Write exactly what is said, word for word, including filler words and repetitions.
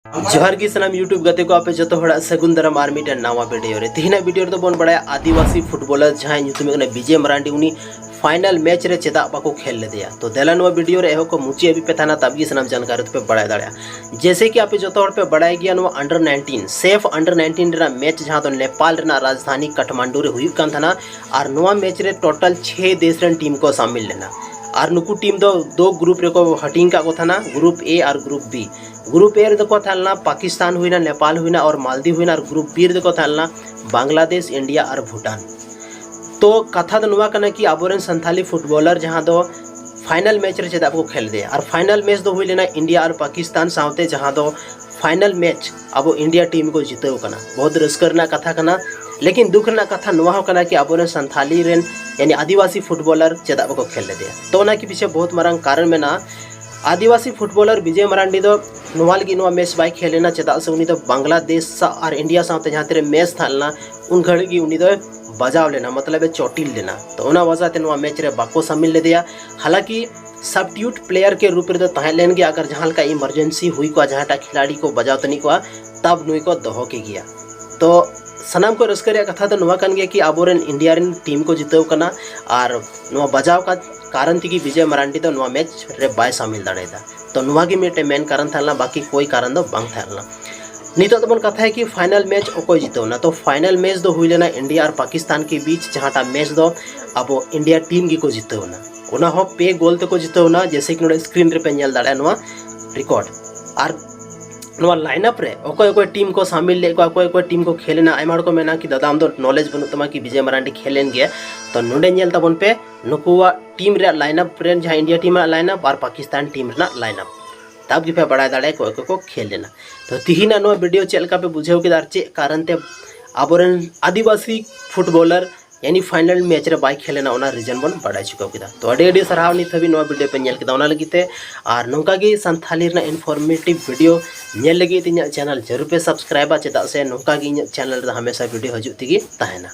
ᱡᱚᱦᱟᱨ ᱜᱮ ᱥᱟᱱᱟᱢ YouTube ᱜᱟᱛᱮ ᱠᱚ, ᱟᱯᱮ ᱡᱚᱛᱚ ᱦᱚᱲᱟᱜ ᱥᱟᱹᱜᱩᱱ ᱫᱟᱨᱟᱢ ᱟᱨ ᱢᱤᱫᱴᱮᱱ ᱱᱟᱣᱟ ᱵᱷᱤᱰᱤᱭᱳ ᱨᱮ᱾ ᱛᱮᱦᱮᱧᱟᱜ ᱵᱷᱤᱰᱤᱭᱳ ᱨᱮᱫᱚ ᱵᱚᱱ ᱵᱟᱲᱟᱭᱟ ᱟᱹᱫᱤᱵᱟᱹᱥᱤ ᱯᱷᱩᱴᱵᱚᱞᱟᱨ ᱡᱟᱦᱟᱸᱭ ᱧᱩᱛᱩᱢ ᱦᱩᱭᱩᱜ ᱠᱟᱱᱟ ᱵᱤᱡᱚᱭ ᱢᱟᱨᱟᱱᱰᱤ, ᱩᱱᱤ ᱯᱷᱟᱭᱱᱟᱞ ᱢᱮᱪ ᱨᱮ ᱪᱮᱫᱟᱜ ᱵᱟᱠᱚ ᱠᱷᱮᱞ ᱞᱮᱫᱮᱭᱟ᱾ ᱛᱚ ᱫᱮᱞᱟ ᱱᱚᱣᱟ ᱵᱷᱤᱰᱤᱭᱳ ᱨᱮ ᱮᱦᱚᱵ ᱠᱚ ᱢᱩᱪᱟᱹᱫ ᱦᱟᱹᱵᱤᱡ ᱯᱮ ᱛᱟᱦᱮᱱᱟ, ᱛᱟᱵ ᱜᱮ ᱥᱟᱱᱟᱢ ᱡᱟᱱᱠᱟᱨᱤ ᱫᱚᱯᱮ ᱵᱟᱲᱟᱭ ᱫᱟᱲᱮᱭᱟᱜᱼᱟ᱾ ᱡᱮᱭᱥᱮ ᱠᱤ ᱟᱯᱮ ᱡᱚᱛᱚ ᱦᱚᱲ ᱯᱮ ᱵᱟᱲᱟᱭ ᱜᱮᱭᱟ, ᱱᱚᱣᱟ under nineteen, SAFF under nineteen ᱨᱮᱱᱟᱜ ᱢᱮᱪ ᱡᱟᱦᱟᱸ ᱫᱚ ᱱᱮᱯᱟᱞ ᱨᱮᱱᱟᱜ ᱨᱟᱡᱽᱫᱷᱟᱱᱤ ᱠᱟᱴᱷᱢᱟᱱᱰᱩ ᱨᱮ ᱦᱩᱭᱩᱜ ᱠᱟᱱ ᱛᱟᱦᱮᱱᱟ᱾ ᱟᱨ ᱱᱚᱣᱟ ᱢᱮᱪ ᱨᱮ ᱴᱳᱴᱟᱞ ᱪᱷᱮᱭ ᱫᱮᱥ ᱨᱮᱱ ᱴᱤᱢ ᱠᱚ ᱥᱟᱢᱤᱞ ᱞᱮᱱᱟ᱾ ᱟᱨ ᱱᱩᱠᱩ ᱴᱤᱢ ᱫᱚ ᱫᱳ ᱜᱨᱩᱯ ᱨᱮᱠᱚ ᱦᱟᱹᱴᱤᱧ ᱠᱟᱜ ᱠᱚ ᱛᱟᱦᱮᱱᱟ, group A R group B᱾ Group A ᱨᱮᱫᱚ ᱠᱚ ᱛᱟᱦᱮᱸ ᱞᱮᱱᱟ ᱯᱟᱠᱤᱥᱛᱟᱱ ᱦᱩᱭᱱᱟ, ᱱᱮᱯᱟᱞ ᱦᱩᱭᱱᱟ ᱟᱨ ᱢᱟᱞᱫᱤᱯ ᱦᱩᱭᱱᱟ᱾ ᱟᱨ ᱜᱨᱩᱯ B ᱨᱮᱫᱚ ᱠᱚ ᱛᱟᱦᱮᱸ ᱞᱮᱱᱟ ᱵᱟᱝᱞᱟᱫᱮᱥ, ᱤᱱᱰᱤᱭᱟ ᱟᱨ ᱵᱷᱩᱴᱟᱱ᱾ ᱛᱚ ᱠᱟᱛᱷᱟ ᱫᱚ ᱱᱚᱣᱟ ᱠᱟᱱᱟ ᱠᱤ ᱟᱵᱚᱨᱮᱱ ᱥᱟᱱᱛᱷᱟᱞᱤ ᱯᱷᱩᱴᱵᱚᱞᱟᱨ ᱡᱟᱦᱟᱸ ᱫᱚ ᱯᱷᱟᱭᱱᱟᱞ ᱢᱮᱪ ᱨᱮ ᱪᱮᱫᱟᱜ ᱵᱟᱠᱚ ᱠᱷᱮᱞ ᱞᱮᱫᱮᱭᱟ? ᱟᱨ ᱯᱷᱟᱭᱱᱟᱞ ᱢᱮᱪ ᱫᱚ ᱦᱩᱭ ᱞᱮᱱᱟ ᱤᱱᱰᱤᱭᱟ ᱟᱨ ᱯᱟᱠᱤᱥᱛᱟᱱ ᱥᱟᱶᱛᱮ, ᱡᱟᱦᱟᱸ ᱫᱚ ᱯᱷᱟᱭᱱᱟᱞ ᱢᱮᱪ ᱟᱵᱚ ᱤᱱᱰᱤᱭᱟ ᱴᱤᱢ ᱠᱚ ᱡᱤᱛᱟᱹᱣ ᱠᱟᱱᱟ᱾ ᱵᱚᱦᱩᱛ ᱨᱟᱹᱥᱠᱟᱹ ᱨᱮᱱᱟᱜ ᱠᱟᱛᱷᱟ ᱠᱟᱱᱟ, ᱞᱮᱠᱤᱱ ᱫᱩᱠ ᱨᱮᱱᱟᱜ ᱠᱟᱛᱷᱟ ᱱᱚᱣᱟ ᱦᱚᱸ ᱠᱟᱱᱟ ᱠᱤ ᱟᱵᱚᱨᱮᱱ ᱥᱟᱱᱛᱷᱟᱞᱤ ᱨᱮᱱ ᱭᱟᱱᱤ ᱟᱹᱫᱤᱵᱟᱹᱥᱤ ᱯᱷᱩᱴᱵᱚᱞᱟᱨ ᱪᱮᱫᱟᱜ ᱵᱟᱠᱚ ᱠᱷᱮᱞ ᱞᱮᱫᱮᱭᱟ? ᱛᱚ ᱚᱱᱟ ᱠᱤ ᱯᱤᱪᱷᱮ ᱵᱚᱦᱩᱛ ᱢᱟᱨᱟᱝ ᱠᱟᱨᱚᱱ ᱢᱮᱱᱟᱜᱼᱟ᱾ ᱟᱹᱫᱤᱵᱟᱹᱥᱤ ᱯᱷᱩᱴᱵᱚᱞᱟᱨ ᱵᱤᱡᱚᱭ ᱢᱟᱨᱟᱱᱰᱤ ᱫᱚ ᱱᱚᱣᱟ ᱞᱟᱹᱜᱤᱫ ᱱᱚᱣᱟ ᱢᱮᱪ ᱵᱟᱭ ᱠᱷᱮᱞ ᱞᱮᱱᱟ, ᱪᱮᱫᱟᱜ ᱥᱮ ᱩᱱᱤ ᱫᱚ ᱵᱟᱝᱞᱟᱫᱮᱥ ᱥᱟᱶ ᱟᱨ ᱤᱱᱰᱤᱭᱟ ᱥᱟᱶᱛᱮ ᱡᱟᱦᱟᱸ ᱛᱤᱱᱟᱹᱜ ᱢᱮᱪ ᱛᱟᱦᱮᱸ ᱞᱮᱱᱟ, ᱩᱱ ᱜᱷᱟᱹᱲᱤᱡ ᱜᱮ ᱩᱱᱤ ᱫᱚᱭ ᱵᱟᱡᱟᱣ ᱞᱮᱱᱟ, ᱢᱚᱛᱞᱚᱵ ᱮ ᱪᱚᱴᱤᱞ ᱞᱮᱱᱟ᱾ ᱛᱚ ᱚᱱᱟ ᱣᱟᱡᱟ ᱛᱮ ᱱᱚᱣᱟ ᱢᱮᱪ ᱨᱮ ᱵᱟᱠᱚ ᱥᱟᱢᱤᱞ ᱞᱮᱫᱮᱭᱟ᱾ ᱦᱟᱞᱟᱸᱠᱤ ᱥᱟᱵᱥᱴᱤᱴᱤᱭᱩᱴ ᱯᱞᱮᱭᱟᱨ ᱠᱮ ᱨᱩᱯ ᱨᱮᱫᱚ ᱛᱟᱦᱮᱸ ᱞᱮᱱ ᱜᱮᱭᱟ, ᱟᱜᱟᱨ ᱡᱟᱦᱟᱸ ᱞᱮᱠᱟ ᱤᱢᱟᱨᱡᱮᱱᱥᱤ ᱦᱩᱭ ᱠᱚᱜᱼᱟ, ᱡᱟᱦᱟᱸᱴᱟᱜ ᱠᱷᱤᱞᱟᱲᱤ ᱠᱚ ᱵᱟᱡᱟᱣ ᱛᱟᱹᱱᱤᱡ ᱠᱚᱜᱼᱟ, ᱛᱟᱵ ᱱᱩᱭ ᱠᱚ ᱫᱚᱦᱚ ᱠᱮ ᱜᱮᱭᱟ᱾ ᱛᱚ ᱥᱟᱱᱟᱢ ᱠᱚ ᱨᱟᱹᱥᱠᱟᱹ ᱨᱮᱭᱟᱜ ᱠᱟᱛᱷᱟ ᱫᱚ ᱱᱚᱣᱟ ᱠᱟᱱ ᱜᱮᱭᱟ ᱠᱤ ᱟᱵᱚᱨᱮᱱ ᱤᱱᱰᱤᱭᱟ ᱨᱮᱱ ᱴᱤᱢ ᱠᱚ ᱡᱤᱛᱟᱹᱣ ᱠᱟᱱᱟ, ᱟᱨ ᱱᱚᱣᱟ ᱵᱟᱡᱟᱣ ᱠᱟ-, ᱠᱟᱨᱚᱱ ᱛᱮᱜᱮ ᱵᱤᱡᱚᱭ ᱢᱟᱨᱟᱱᱰᱤ ᱫᱚ ᱱᱚᱣᱟ ᱢᱮᱪ ᱨᱮ ᱵᱟᱭ ᱥᱟᱢᱤᱞ ᱫᱟᱲᱮᱭᱟᱫᱟ᱾ ᱛᱚ ᱱᱚᱣᱟ ᱜᱮ ᱢᱤᱫᱴᱮᱱ ᱢᱮᱱ ᱠᱟᱨᱚᱱ ᱛᱟᱦᱮᱸ ᱞᱮᱱᱟ, ᱵᱟᱠᱤ ᱠᱳᱭ ᱠᱟᱨᱚᱱ ᱫᱚ ᱵᱟᱝ ᱛᱟᱦᱮᱸ ᱞᱮᱱᱟ᱾ ᱱᱤᱛᱚᱜ ᱫᱚᱵᱚᱱ ᱠᱟᱛᱷᱟᱭᱟ ᱠᱤ ᱯᱷᱟᱭᱱᱟᱞ ᱢᱮᱪ ᱚᱠᱚᱭ ᱡᱤᱛᱟᱹᱣ ᱮᱱᱟ? ᱛᱚ ᱯᱷᱟᱭᱱᱟᱞ ᱢᱮᱪ ᱫᱚ ᱦᱩᱭ ᱞᱮᱱᱟ ᱤᱱᱰᱤᱭᱟ ᱟᱨ ᱯᱟᱠᱤᱥᱛᱟᱱ ᱠᱮ ᱵᱤᱪ, ᱡᱟᱦᱟᱸᱴᱟᱜ ᱢᱮᱪ ᱫᱚ ᱟᱵᱚ ᱤᱱᱰᱤᱭᱟ ᱴᱤᱢ ᱜᱮᱠᱚ ᱡᱤᱛᱟᱹᱣ ᱮᱱᱟ, ᱚᱱᱟ ᱦᱚᱸ ᱯᱮ ᱜᱳᱞ ᱛᱮᱠᱚ ᱡᱤᱛᱟᱹᱣ ᱮᱱᱟ, ᱡᱮᱭᱥᱮ ᱠᱤ ᱱᱚᱰᱮ ᱥᱠᱨᱤᱱ ᱨᱮᱯᱮ ᱧᱮᱞ ᱫᱟᱲᱮᱭᱟᱜᱼᱟ ᱱᱚᱣᱟ ᱨᱮᱠᱚᱨᱰ᱾ ᱟᱨ ᱱᱚᱣᱟ ᱞᱟᱭᱤᱱ ᱟᱯ ᱨᱮ ᱚᱠᱚᱭ ᱚᱠᱚᱭ ᱴᱤᱢ ᱠᱚ ᱥᱟᱢᱤᱞ ᱞᱮᱫ ᱠᱚᱣᱟ, ᱚᱠᱚᱭ ᱚᱠᱚᱭ ᱴᱤᱢ ᱠᱚ ᱠᱷᱮᱞ ᱮᱱᱟ, ᱟᱭᱢᱟ ᱦᱚᱲ ᱠᱚ ᱢᱮᱱᱟ ᱠᱤ ᱫᱟᱫᱟ ᱟᱢ ᱫᱚ ᱱᱚᱞᱮᱡᱽ ᱵᱟᱹᱱᱩᱜ ᱛᱟᱢᱟ ᱠᱤ ᱵᱤᱡᱚᱭ ᱢᱟᱨᱟᱱᱰᱤ ᱠᱷᱮᱞ ᱞᱮᱱ ᱜᱮᱭᱟ᱾ ᱛᱚ ᱱᱚᱰᱮ ᱧᱮᱞ ᱛᱟᱵᱚᱱ ᱯᱮ ᱱᱩᱠᱩᱣᱟᱜ ᱴᱤᱢ ᱨᱮᱭᱟᱜ ᱞᱟᱭᱤᱱ ᱟᱯ ᱨᱮᱱ, ᱡᱟᱦᱟᱸ ᱤᱱᱰᱤᱭᱟ ᱴᱤᱢ ᱨᱮᱱᱟᱜ ᱞᱟᱭᱤᱱ ᱟᱯ ᱟᱨ ᱯᱟᱠᱤᱥᱛᱟᱱ ᱴᱤᱢ ᱨᱮᱱᱟᱜ ᱞᱟᱭᱤᱱ ᱟᱯ, ᱛᱟᱵ ᱜᱮᱯᱮ ᱵᱟᱲᱟᱭ ᱫᱟᱲᱮᱭᱟᱜᱼᱟ ᱚᱠᱚᱭ ᱚᱠᱚᱭ ᱠᱚ ᱠᱷᱮᱞ ᱞᱮᱱᱟ᱾ ᱛᱚ ᱛᱤᱦᱤᱧᱟᱜ ᱱᱚᱣᱟ ᱵᱷᱤᱰᱤᱭᱳ ᱪᱮᱫ ᱞᱮᱠᱟ ᱯᱮ ᱵᱩᱡᱷᱟᱹᱣ ᱠᱮᱫᱟ ᱟᱨ ᱪᱮᱫ ᱠᱟᱨᱚᱱ ᱛᱮ ᱟᱵᱚᱨᱮᱱ ᱟᱹᱫᱤᱵᱟᱹᱥᱤ ᱯᱷᱩᱴᱵᱚᱞᱟᱨ ᱭᱟᱱᱤ ᱯᱷᱟᱭᱱᱟᱞ ᱢᱮᱪ ᱨᱮ ᱵᱟᱭ ᱠᱷᱮᱞ ᱞᱮᱱᱟ, ᱚᱱᱟ ᱨᱤᱡᱚᱱ ᱵᱚᱱ ᱵᱟᱲᱟᱭ ᱪᱩᱠᱟᱹᱣ ᱠᱮᱫᱟ᱾ ᱛᱚ ᱟᱹᱰᱤ ᱟᱹᱰᱤ ᱥᱟᱨᱦᱟᱣ ᱱᱤᱛ ᱦᱟᱹᱵᱤᱡ ᱱᱚᱣᱟ ᱵᱷᱤᱰᱤᱭᱳ ᱯᱮ ᱧᱮᱞ ᱠᱮᱫᱟ ᱚᱱᱟ ᱞᱟᱹᱜᱤᱫ ᱛᱮ, ᱟᱨ ᱱᱚᱝᱠᱟ ᱜᱮ ᱥᱟᱱᱛᱷᱟᱞᱤ ᱨᱮᱱᱟᱜ ᱤᱱᱯᱷᱚᱨᱢᱮᱴᱤᱵᱷ ᱵᱷᱤᱰᱤᱭᱳ ᱧᱮᱞ ᱞᱟᱹᱜᱤᱫ ᱛᱮ ᱤᱧᱟᱹᱜ ᱪᱮᱱᱮᱞ ᱡᱟᱹᱨᱩᱲ ᱯᱮ ᱥᱟᱵᱥᱠᱨᱟᱭᱤᱵᱟ, ᱪᱮᱫᱟᱜ ᱥᱮ ᱱᱚᱝᱠᱟ ᱜᱮ ᱤᱧᱟᱹᱜ ᱪᱮᱱᱮᱞ ᱨᱮᱫᱚ ᱦᱟᱢᱮᱥᱟ ᱵᱷᱤᱰᱤᱭᱳ ᱦᱤᱡᱩᱜ ᱛᱮᱜᱮ ᱛᱟᱦᱮᱱᱟ᱾